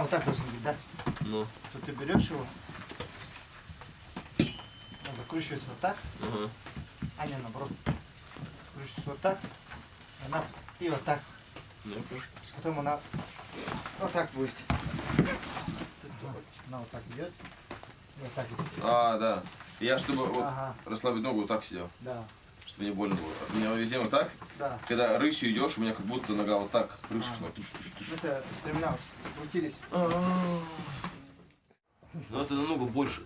вот так должна быть, да? Ну. То ты берешь его, она закручивается вот так, Ага. а не наоборот. Кручивается вот так, она и вот так. Ну-ка. Потом она вот так будет. Тут Она вот так идет, и вот так идет. А, да. Я, чтобы вот Ага. расслабить ногу, вот так сидел, Да, чтобы не больно было. У меня везде вот так. да. Когда рысью идешь, у меня как будто нога вот так, рысью шла. Туш, туш, туш. Это стремена вот закрутились. Но это намного больше.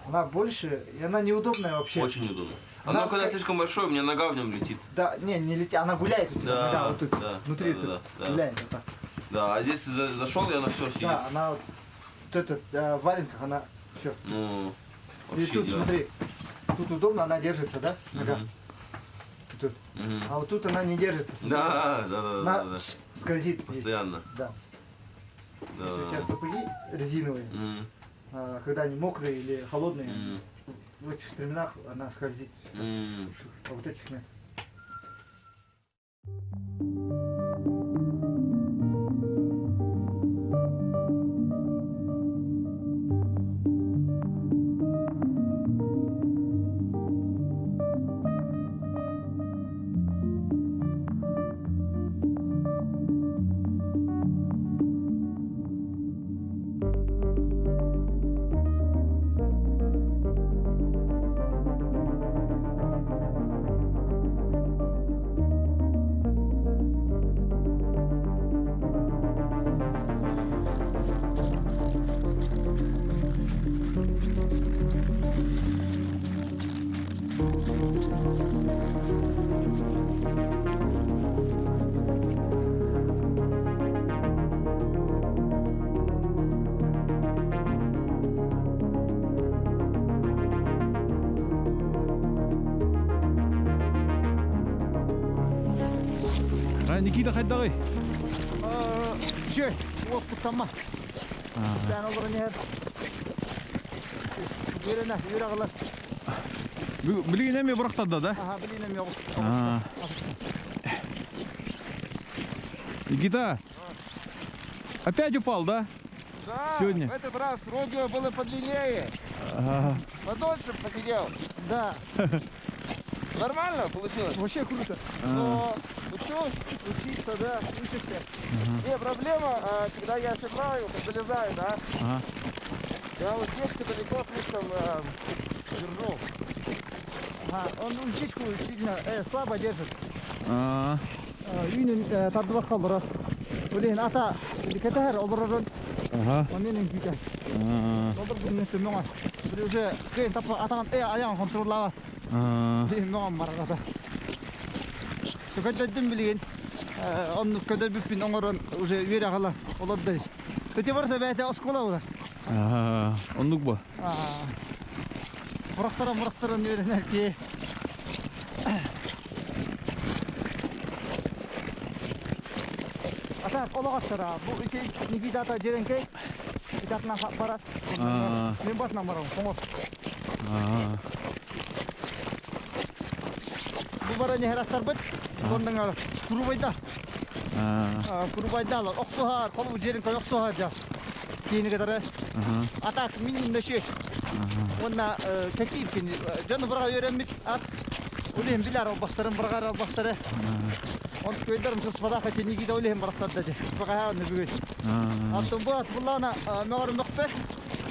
Она больше, и она неудобная вообще. Очень удобно. Она Оно когда ска- слишком большое, у меня нога в нем летит. Да, не, не летит, она гуляет у тебя, Да, нога вот тут, да, внутри да, тут да, да. гуляет вот так. Да, а здесь зашел, и она все сидит. Да, она вот, вот этот, э, в валенках, она все. Ну, И вообще тут идеально. смотри, тут удобно, она держится, да, нога? Мгм. Тут. Мгм. А вот тут она не держится. смотри. Да, да, да, Она да, да. скользит. здесь. Постоянно. Да. Да. Если у тебя сапоги резиновые, Мгм. когда они мокрые или холодные, Мгм. в этих стременах она скользит. Мгм. А вот этих нет. А, Никита хайдаҕый? Үчүгэй, уоппуттамма. Дээн олорон иһэр. Үөрэнэ, үөрэ аҕалар. Билигин эмиэ бырахтарда да? Аха, билигин эмиэ оҕус. А. Никита, опять упал, да? Да, Сегодня? в этот раз родио было подлиннее. Ага. Подольше посидел. Да, Нормально получилось? вообще круто. Но учусь. Учиться, да, учишься. Не, проблема, когда я оседлаю, вот залезаю, да? Ага. Я вот уздечку далеко слишком держу. Ага, он уздечку сильно слабо держит. А, Үүнүн тардыбакка олорор. Билигин ата кэтэһэр олорорун Ага. оннун күүтэр. А, Олор бүгүн төмөҥө. Били уже кыайан таппа атаҕын айаҕын контроллаабат. а. Билигин мөҕөн барар ата. Көтөрдүм билигин. Оннук көтөрбүппүн оҥорон уже үөрэ аҕала олордо. Ити барыта бэйэтэ оскуола буолар. Ага. Оннук бу. Бырахтаран бырахтаран үөрэнэр киһи. Ата олох аттара. Бу ити Никита ата дьэрэҥкэй. Ити атынан барар. А. Мин батынан барабын, хоҥор. А. Бу баран иһэр аттарбыт. Оннуҥар курубайда. А. Курубайдаалар. Охсуһар, холбу дьэрэҥкэй охсуһар дьа. Киини кытары. Ага. Атак миннин нөшү. Уонна кэтиир кини дьону быраҕа үөрэммит ат. Ол иһин билэр албастарын быраҕар албастары. Он көйдөрүм туспатах эти Никита ол иһин бырахтарда дии. Баҕаһааны бүгүн. А. Оттон бу ат буллаана мөҕөр мөхпөт.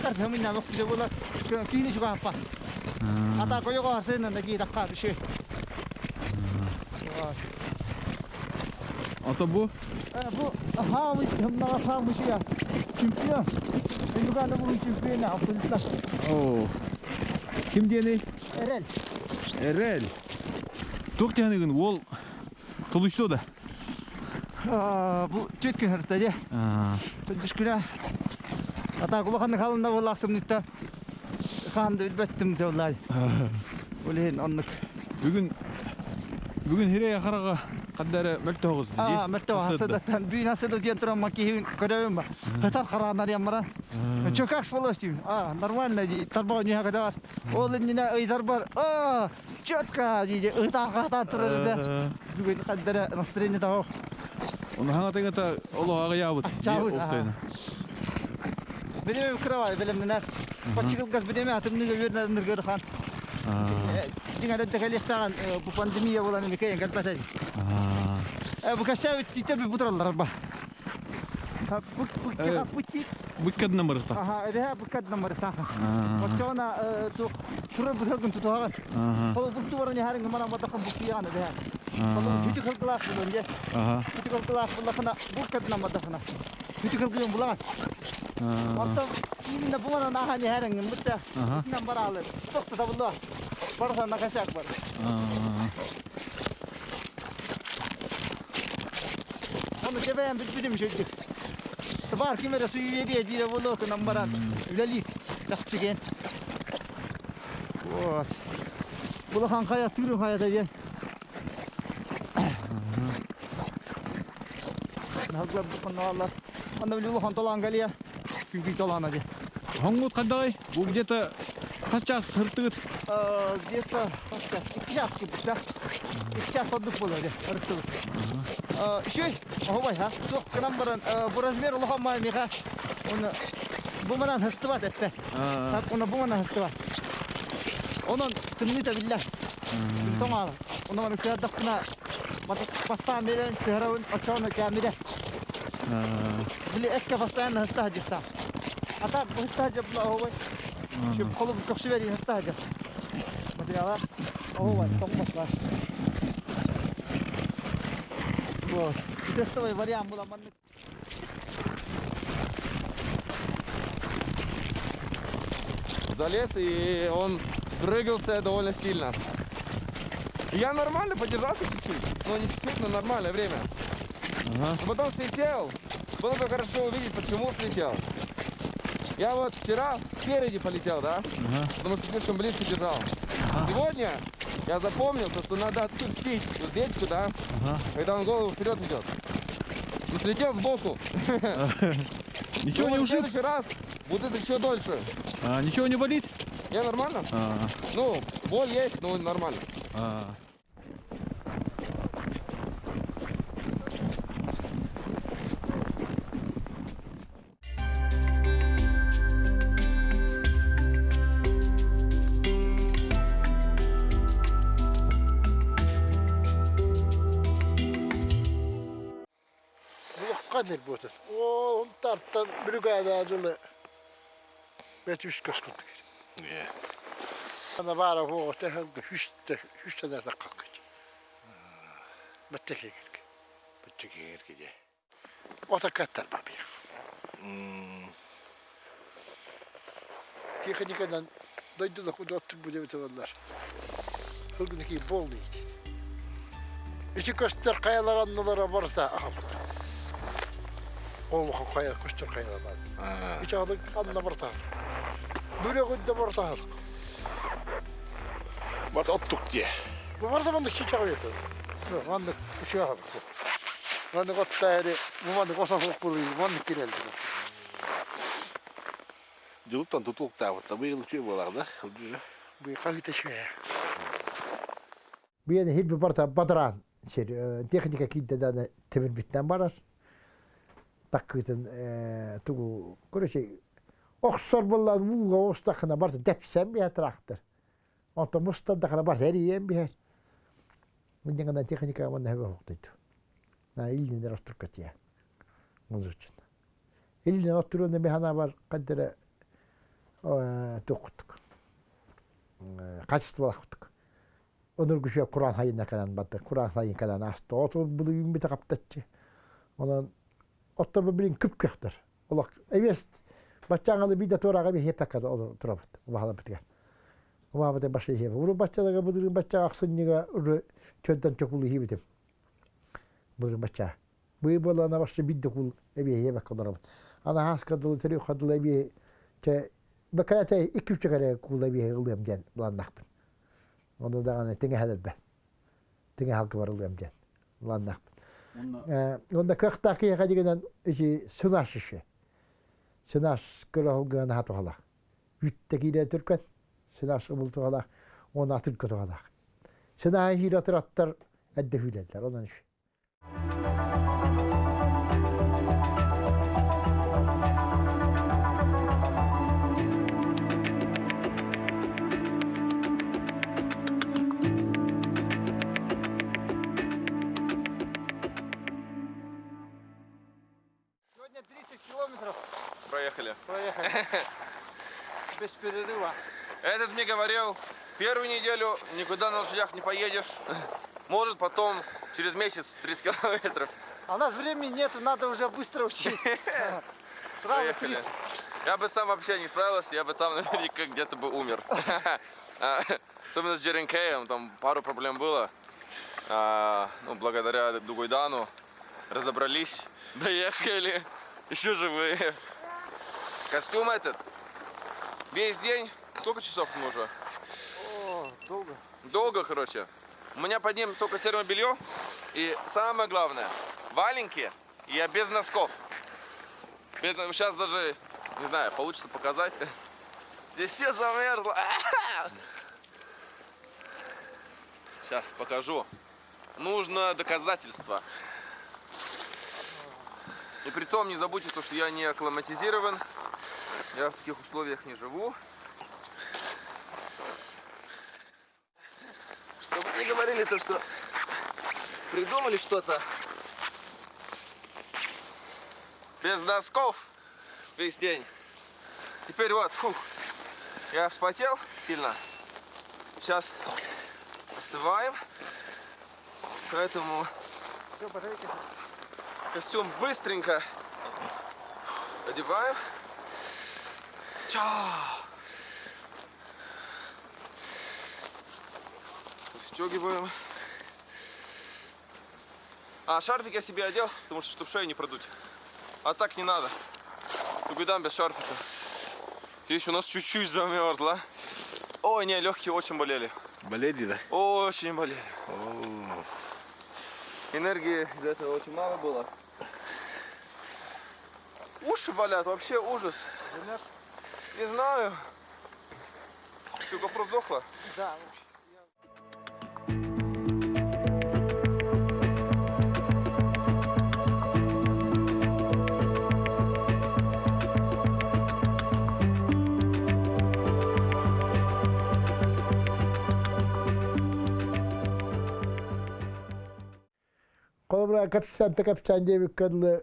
Кар хэминнэ мөхпүтэ буолар. Киини чугаһаппа. Ата койоҕо арсыынан да киитакка үчү. Ата бу? Бу хаамый хымнаҕа хаамышыга чемпион. Өймөкөөн улуун чемпиона абсолютно. О. Ким диэний? Эрэл. Эрэл. Туох диэхиныгын уол толуйсуо да? Бу түөрт күн сырытта дии. А. Төрдүс күнэ. Ата улаханнык халынна буоллаахтымныттан хаан да билбэттим дьоллаай. Ол иһин оннук. Бүгүн бүгүн хирэй хараҕа ханна эрэ мөлтөх оҕус дии. Аа, мөлтөх хасыдаттан бүүн хасыда диэн туран макиһин көрөбүн ба. Хытар хараанар яммаран. Чё как спалось деймин. А, нормально дии. Тарбаҕа ньүһэ бар. Ол иннинэ ыйдарбар. А, четко дии ытаахатаан турар этэ. Бүгүн ханна эрэ настроение таҕа. Оны хаҥатыҥата олох аҕыйаабыт. Аччаабыт, Ол аха. сайына. Билеме кровай билемненер. Баччыгылгас билеме атымныга үөрнер хан. Дьиҥэр эрдэ кэлиэхтээҕин бу пандемия буолан эмикэйэн кэлбэтэ. Бу кэсээбит тииттэр бу тураллар ба. Быккадынан барыта. Аха, эбэһэ быккадынан барыта. Оччоҕуна турар быһыгын тутуһаҕын. Ол булту баран иһэриҥ манан бадахын буккуйаҕын эбэһэ. Ол күтү кылгылаах булун дьэ. Күтү кылгылаах буллахына буккадынан бадахына. Күтү кылгыйын булаҕын. Оттон именно бу манан ааһан иһэриҥ бутта итинэн бараалыр. Тохто табыллыа. Барыта накосяк бар. Оны кэбээн билбитим үчүгдүк. Табаар ким эрэ суеверие диирэ буолуо гынан баран үлэлиир чахчы Вот. Улахан хайа тыырын хайата диэн. Наһыллар буккуннааллар. Онно били улахан толоон кэлиэ. Күүкүй толоона диэн. Хоҥҥут хайдаҕай? Бу где-то хас час сыртыгыт? Где-то хас час? 2 час курдук да. 2 час ордук буолуо дии ырыттыбыт. Үчүгэй, оһубай ха. Туох гынан баран бу размер улахан маай миэхэ уну бу манан хыстыбат эппэ. Так уну бу манан хыстыбат. Онон тымныыта биллэр. Тоҥаала. Ону маны сыһардахпына бастаан биэрэн сыһарабын оччоҕуна кээмирэ. Били эккэ постоянно хыста сылдьыста. А так быһытта сылдьабыла оһуобай. Холу көхсүбэр хыста сылдьар. Материала оһуобай тоҥмот Вот. Тестовый вариант була маннык. Залез, и он дрыгался довольно сильно. Я нормально подержался чуть-чуть, но не чуть-чуть, но нормальное время. Ага. Но потом слетел. Было бы хорошо увидеть, почему слетел. Я вот вчера спереди полетел, да? Ага. Потому что слишком близко держал. Ага. Сегодня я запомнил, то, что надо отпустить уздечку, да? Ага. Когда он голову вперед ведет. Ну, слетел сбоку. Ничего не Думаю, в ушиб? следующий раз будет еще дольше. А, ничего не болит? Я нормально? А, Ну, боль есть, но нормально. а. Улаххан буотар. Оо, тартан бригада дылы бет үс көс курдук. Ана баара хуоҕа тэһэлгэ хүстэ хүстэнэр таккаккыт. Баттекегерге. Баччыкегерге Отаккаттар бабия. Техниканан дойдула кудоттун бу деп баллар. Хылгыники болный дейт. Ити көстөр хайалар аннылара барыта ахапыт. Ол хайа көстөр хайалар бар. Ити алык анна барыта. Бүрөгүндө барыта. Бат оттук дие. Бу барыта маннык чичак өтө. Маннык үчү Маннык оттаары, бу маннык ософук булуй, маннык кирелди. Дьылыттан тутулуктаабыт. Быйыл үчүгэй буолар да. Бу хаһыта шуя. Бу yani хил барта бадран сир техника кидде даны темир биттен барар. Таккытын тугу короче охсор боллан мууга остахына барта депсен бия трактор. Онто мустандахына барта эриен бихер. Мындеңгана техника манна хебе хоктойт. На илнен растуркатия. Музучин. Илнен оттурун бихана бар каддера туктук. Качество лахтук. Онор күшө Куран хайына калан батты. Куран хайын калан асты. Оту булуйун бите каптатчы. Онон оттор билин күп көктөр. Олох эбес баччаңалы биде турага би хепакада ол турабыт. Улахала битге. Ума башы хеп. Уру баччалага будурун бачча аксыннига уру чөддөн чокулу хибитим. Будурун бачча. Бу болана башы бидде кул эби хепак каларабыт. Ана хаскадылы төрү кадылы эби те бакалата 2-3 кere кул эби кылдым ден буланнакпын. Оны даганы теңе хәлелбе. Теңе халкы барылгам ден. Буланнакпын. Онда кыхтаки хадигенен иши сынаш иши. Сынаш көрөлгөн хатугалак. Үтте киде түркөн. Сынаш умултугалак. Оны атып көтүгалак. Сына хиратыраттар әдде хүлелер. Онан иши. Без перерыва. Этот мне говорил, первую неделю никуда на лошадях не поедешь. Может, потом через месяц 30 километров. А у нас времени нет, надо уже быстро учить. Сразу Поехали. 30. Я бы сам вообще не справился, я бы там наверняка где-то бы умер. Особенно с Джеренкеем, там пару проблем было. Ну, благодаря Дугуйдану разобрались, доехали, еще живые. Костюм этот весь день, сколько часов мы уже? О, долго. Долго, короче. У меня под ним только термобелье. И самое главное, валенки, и я без носков. Сейчас даже, не знаю, получится показать. Здесь все замерзло. Сейчас покажу. Нужно доказательство. И притом не забудьте то, что я не акклиматизирован. Я в таких условиях не живу. Чтобы не говорили то, что придумали что-то. Без носков весь день. Теперь вот, фух, я вспотел сильно. Сейчас остываем. Поэтому костюм быстренько одеваем. Ча! Стегиваем. А шарфик я себе одел, потому что чтобы шею не продуть. А так не надо. Тугуйдан без шарфика. Здесь у нас чуть-чуть замерзло. Ой, не, легкие очень болели. Болели, да? Очень болели. Энергии из-за этого очень мало было. Уши болят, вообще ужас. Замерз? Не знаю. Что, GoPro сдохла? Да. Холобура, кэпсээн кэпсээн диэбиккэ дылы,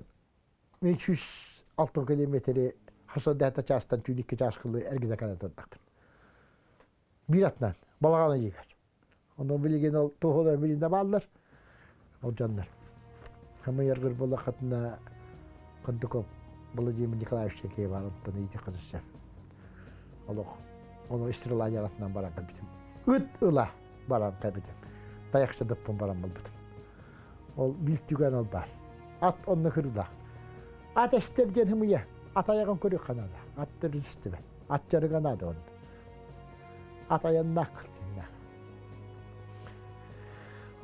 мин 106 километри хас да чаастан түүн 2 чааскылы эргитэ кэлэн турдахпын. Биир атынан, балаҕан ыйыгар. Онон билигин ол туоһулар билин да бааллар, ол дьоннор. Хамыйаргыр буоллаххытына Кондуков Владимир Николаевич киһи баар, онтон ыйытыахха сөп. Олох ону стрела атынан баран кэлбитим. Ыт ыла баран кэлбитим. Тайахча дыппын баран булбутум. Ол биир түгэн ол баар. Ат онно кырылаах. Ат эстэр диэн хымыйа. Ат айаҕын көрүөххэ наада. Ат төрүстүбэт. Ат дьарыга наада онно. Ат айаннаах кыртыыннаах.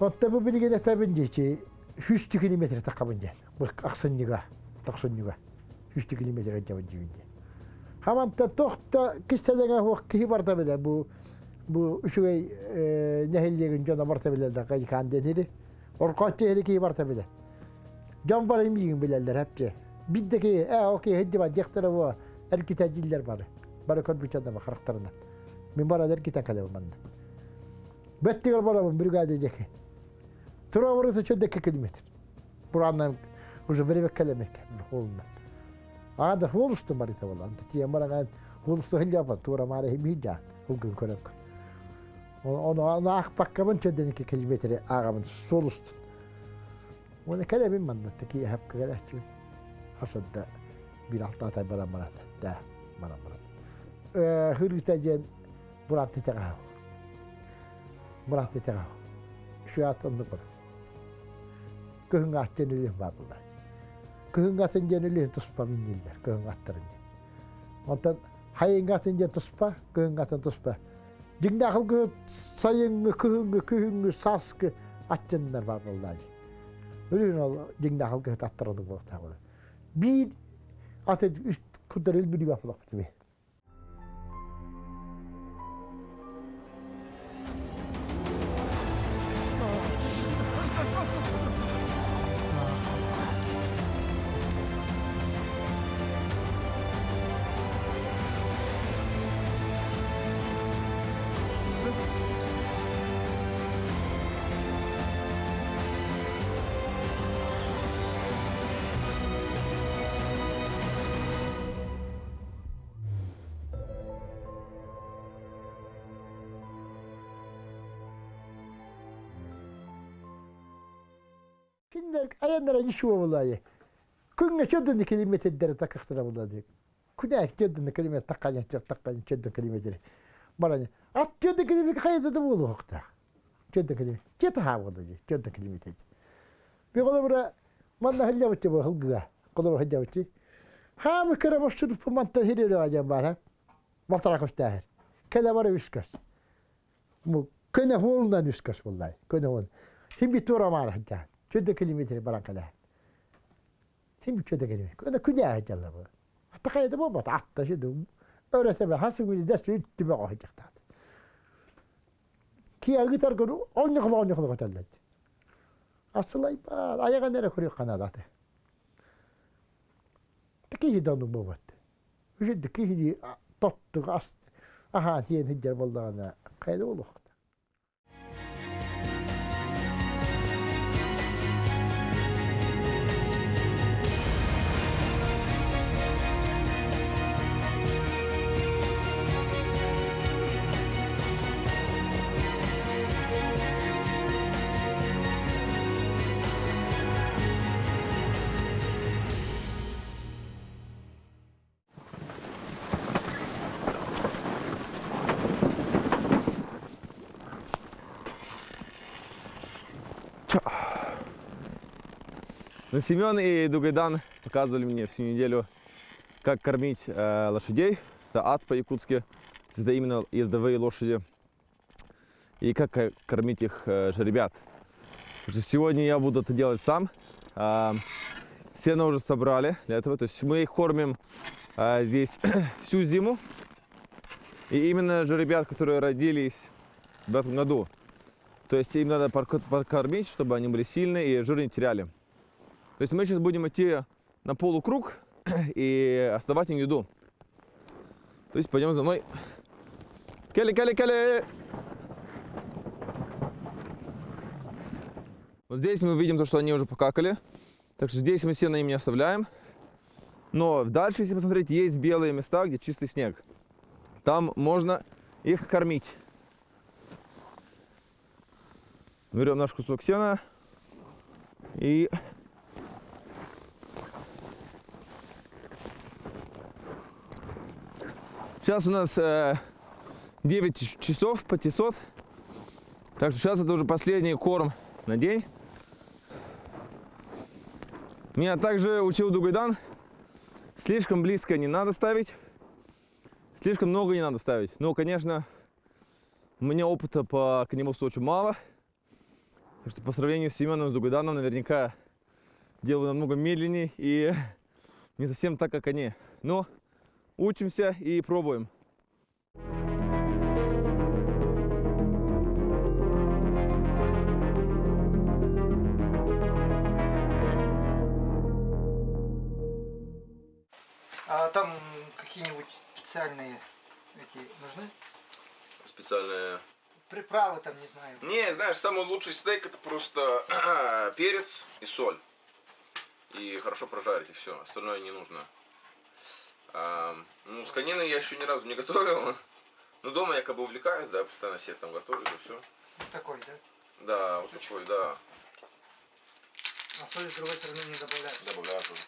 Онто бу билигин этэбин дии, 100 километр таххабын диэн. Бу ахсынньыга, тохсунньуга 100 километр дьабын диибин диэн. Хаманта туох да кистэлэҥэ суох киһи барда билэр бу бу үчүгэй нэһилиэгин дьоно барта билэллэр Кайкаан диэн иһи. Оркооччу иһи киһи барта билэр. Дьон бары миигин билэллэр хапчы. Бидде киһи, ээ ол киһи диба диэхтэрэ буо эргитэ дииллэр бары. Бары көрбүт дьонно харахтарынан. Мин баран эргитэн кэлэбин манна. Бэттигэр барабын бригада диэки. Тура барыта чөддөккө километр. Бураннан уже беребек кэлэмекке холунан. Аада холустун барыта буолла. Анта тиийэн баран холусту хилляпан тура маара химиидя хулгун көрөк. Ону аахпаккабын чөддөнүккэ километри ааҕабын суол устун. Уонна кэлэбин манна такие хапка кэлээччибин. Хасадда биир алтаатай баран баран да баран баран. Хырыыта диэн бураан титэҕэ бураан титэҕэ үчүгэй ат оннук бар. Кыһыҥҥы ат диэн үлүһүн баар буолла. Кыһыҥҥы атын диэн үлүһүн туспа минньиллэр кыһыҥҥы аттарын диэн. Онтон хайыҥҥы атын диэн туспа, кыһыҥҥы атын туспа. Дьиҥнээх ылгы сайыҥҥы, кыһыҥҥы, күһүҥҥү, сааскы аттыннар баар буолла. Үлүһүн ол дьиҥнээх ылгыһыт аттар оннук буолуохтаах буолар. Биир аты үс курдар өлбүрүбэ буолуохпут. Кинилэр айаннара ничего булаайы. Күҥҥэ чөддөн километрдери такахтара булады. Күнэ чөддөн километр такканя такканя чөддөн километр. Баран ат чөддөн километр хайда да буолуохтаах. Чөддөн километр. Че таһаа буолла дии чөддөн километр. Би холобура манна хыллябытчы бу хылгыга. Холобура хыллябытчы. Хаамы кыра маршрут мантан хирere ажан бар. Балтара көстәһер. Кэлэ бара үс көс. Көнө хуолунан үс көс буллай. Көнө хуол. Хим туора маара хыджаан. Чөдө километр баран кэлэ. Хим чөдө километр. Көнө күнэ хыджалла бу. Атта кайда бу бат атта шүдү. Өрөсөбө хасы күнү дэс түбэ хыджактаат. Ки агытар көрү онньохло онньохло көтөллөт. Асылай бар аяга нere көрү канадаты. Киһи да бу бат. Үчүгэй киһи тоттук ас аһаан сиэн сылдьар буоллаҕына хайда буолуохта. Ну, Семен и Дугайдан показывали мне всю неделю, как кормить лошадей. Это ат по-якутски. Это именно ездовые лошади. И как кормить их жеребят. Потому что сегодня я буду это делать сам. Сено уже собрали для этого. То есть мы их кормим здесь всю зиму. И именно жеребят, которые родились в этом году. То есть им надо покормить, чтобы они были сильные и жир не теряли. То есть мы сейчас будем идти на полукруг и оставать им еду. То есть пойдем за мной. Келли, Келли, Келли! Вот здесь мы видим то, что они уже покакали. Так что здесь мы сено им не оставляем. Но дальше, если посмотреть, есть белые места, где чистый снег. Там можно их кормить. Берем наш кусок сена и сейчас у нас 9 часов по тесот. Так что сейчас это уже последний корм на день. Меня также учил Дугайдан. Слишком близко не надо ставить. Слишком много не надо ставить. Но, конечно, у меня опыта по коневодству очень мало. Так что по сравнению с Семеном, с Дугайданом, наверняка делаю намного медленнее и не совсем так, как они. Но учимся и пробуем. А там какие-нибудь специальные эти нужны? Специальные? Приправы там, не знаю. Не, знаешь, самый лучший стейк это просто перец и соль. И хорошо прожарить, и все. Остальное не нужно. Ну, с кониной я еще ни разу не готовил. Но дома я как бы увлекаюсь, да, постоянно себе там готовлю, и все. Вот такой, да? Да, вот такой, да. А соль с другой стороны не добавляют? Добавляю тоже.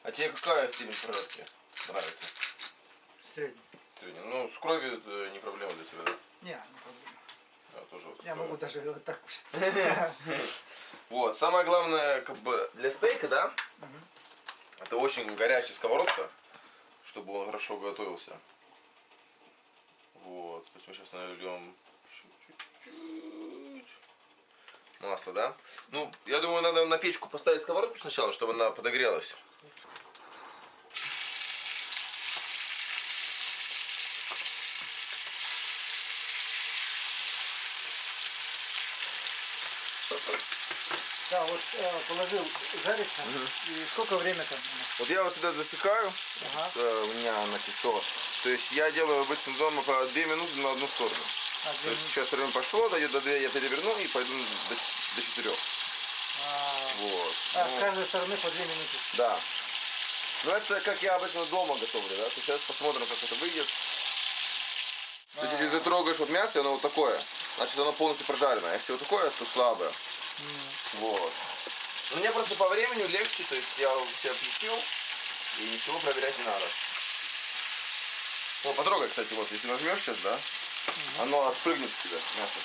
А тебе какая степень прожарки нравится? Средний. Средний. Ну, с кровью это не проблема для тебя, да? Не, не проблема. Я тоже вот с Я кровью. могу даже вот так уж. Вот, самое главное, как бы, для стейка, да? Это очень горячая сковородка, чтобы он хорошо готовился. Вот, то есть мы сейчас нальем чуть-чуть масло, да? Ну, я думаю, надо на печку поставить сковородку сначала, чтобы она подогрелась. Да, вот положил жариться. И сколько времени там? Вот я вот сюда засекаю, у меня на кисо. То есть я делаю обычно дома по 2 минуты на одну сторону. А, То две есть минуты. сейчас время пошло, дойдет до 2, я переверну и пойду до 4. А, с каждой стороны по 2 минуты. Да. Ну это как я обычно дома готовлю, да? То есть сейчас посмотрим, как это выйдет. То есть если ты трогаешь вот мясо, оно вот такое. Значит, оно полностью прожарено. А если вот такое, то слабое. Вот. Ну, мне просто по времени легче, то есть я все включил, и ничего проверять не надо. О, потрогай, кстати, вот, если нажмешь сейчас, да, оно отпрыгнет от тебя, мясо.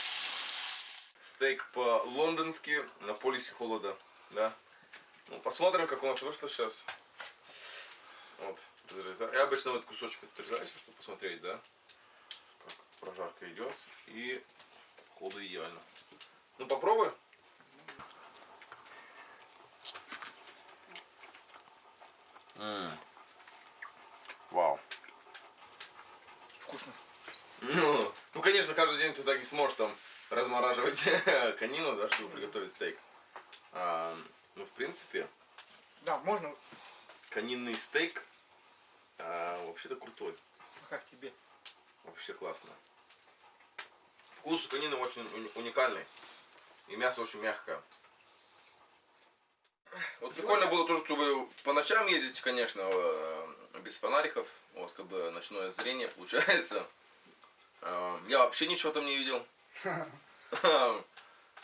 Стейк по-лондонски на полюсе холода, да. Ну, посмотрим, как у нас вышло сейчас. Вот, разрезаю. Я обычно вот кусочек отрезаю, чтобы посмотреть, да, как прожарка идет. И походу идеально. Ну, попробуй. М. Вау. Вкусно. Ну, конечно, каждый день ты так не сможешь там размораживать конину, да, чтобы приготовить стейк. А, ну, в принципе, Да, можно. конинный стейк вообще-то крутой. Как тебе? Вообще классно. Вкус у конины очень уникальный. И мясо очень мягкое. Вот прикольно было то, что вы по ночам ездите, конечно, без фонариков. У вас как бы ночное зрение получается. Я вообще ничего там не видел.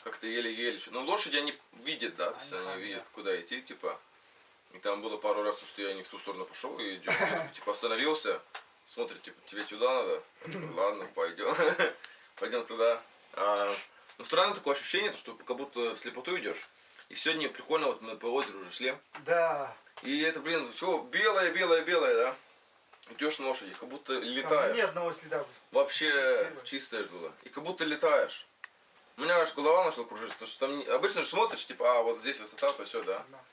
Как-то еле-еле. Ну, лошади они видят, да, то есть они видят, куда идти, типа. И там было пару раз, что я не в ту сторону пошел, и типа остановился, смотрит, типа, тебе сюда надо? Я такой, ладно, пойдем. Пойдем туда. А, ну, странное такое ощущение, то, что как будто в слепоту идешь. И сегодня прикольно, вот мы по озеру уже шли. Да. И это, блин, все белое, белое, белое, да? Идешь на лошади, как будто Там летаешь. ни одного следа. Вообще чистое же было. И как будто летаешь. У меня аж голова начала кружиться, потому что там обычно же смотришь, типа, а, вот здесь высота, то все, да. Да.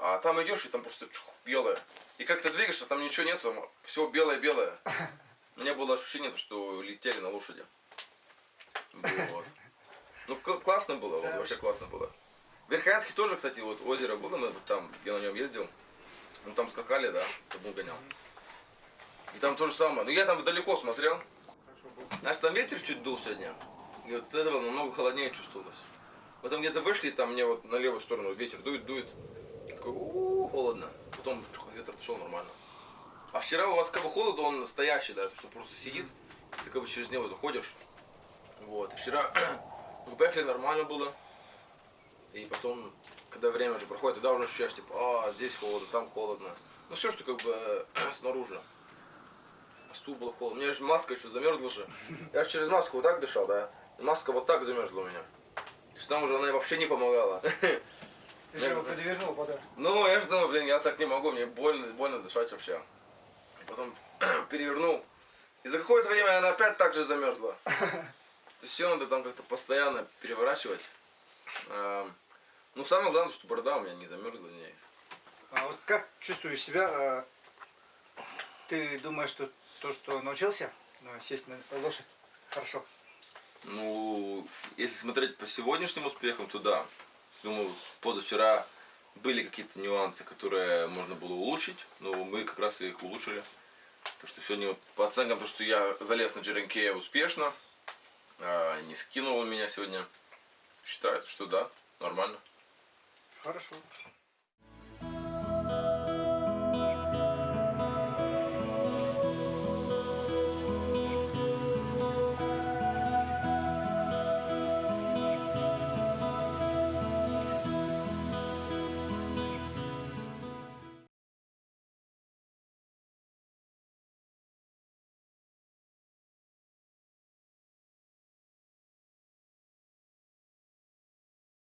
А там идешь, и там просто чух, белое. И как ты двигаешься, там ничего нету, там все белое-белое. У меня было ощущение, что летели на лошади. Вот. Ну, классно было, вот, вообще классно было. В Верхоянске тоже, кстати, вот озеро было, мы вот там, я на нем ездил. Ну, там скакали, да, табун гонял. И там то же самое. Ну, я там далеко смотрел. Знаешь, там ветер чуть дул сегодня. И вот от этого намного холоднее чувствовалось. Мы там где-то вышли, там мне вот на левую сторону ветер дует, дует. И такой, у холодно. Потом чух, ветер отошел нормально. А вчера у вас как бы холод, он стоящий, да, то есть он просто сидит, ты как бы через него заходишь. Вот. И вчера мы поехали, нормально было. И потом, когда время уже проходит, тогда уже ощущаешь, типа, а, здесь холодно, там холодно. Ну все, что как бы снаружи. Носу было холодно. У меня же маска еще замерзла же. Я же через маску вот так дышал, да. И маска вот так замерзла у меня. То есть там уже она вообще не помогала. Ты же его перевернул, пода. Ну, я же думаю, блин, я так не могу, мне больно, больно дышать вообще. И потом перевернул. И за какое-то время она опять так же замерзла. То есть все надо там как-то постоянно переворачивать. Ну, самое главное, что борода у меня не замерзла в ней. А вот как чувствуешь себя? Ты думаешь, что то, что научился, сесть на лошадь, хорошо? Ну, если смотреть по сегодняшним успехам, то да. Думаю, позавчера были какие-то нюансы, которые можно было улучшить, но мы как раз их улучшили. Так что сегодня вот по оценкам, то, что я залез на Джеренкея успешно, не скинул он меня сегодня. Считаю, что да, нормально. Хорошо.